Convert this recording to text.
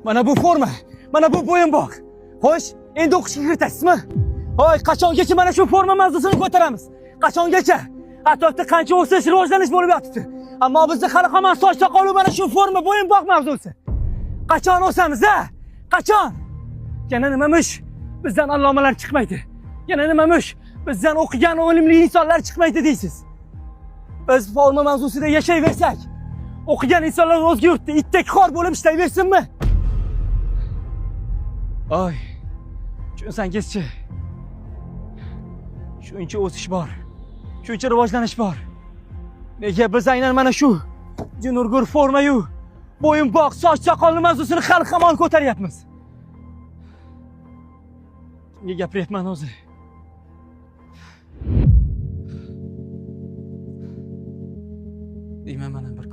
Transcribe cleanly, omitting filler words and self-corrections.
Mana bu forma, mana bu bo'yinbog'. Xo'sh, endi o'qishga kiritasizmi? Hoy, qachongacha mana shu forma mavzusini ko'taramiz? Qachongacha? Atrofda qancha o'sish, rivojlanish bo'lib yotibdi. Ammo bizda hali hamon soch soqolu mana shu forma, bo'yinbog' mavzusi. Qachon o'samiz, a? Qachon? Yana nimamish? Bizdan allomalar chiqmaydi. Yana nimamish? Bizdan o'qigan o'limli insonlar chiqmaydi deysiz. Biz forma mavzusida yashayversak, o'qigan insonlar o'zga yurtda itdek xor bo'lib ishlayversinmi? Oy, tushunsangizchi. Shuncha o'sish bor. Shuncha rivojlanish bor. Nega biz aynan mana shu junurgur formayu bo'yinbog', soch soqolni mavzusini hali hamon ko'taryapmiz? Kimga gapiryapman o'zi? Deyman mana bir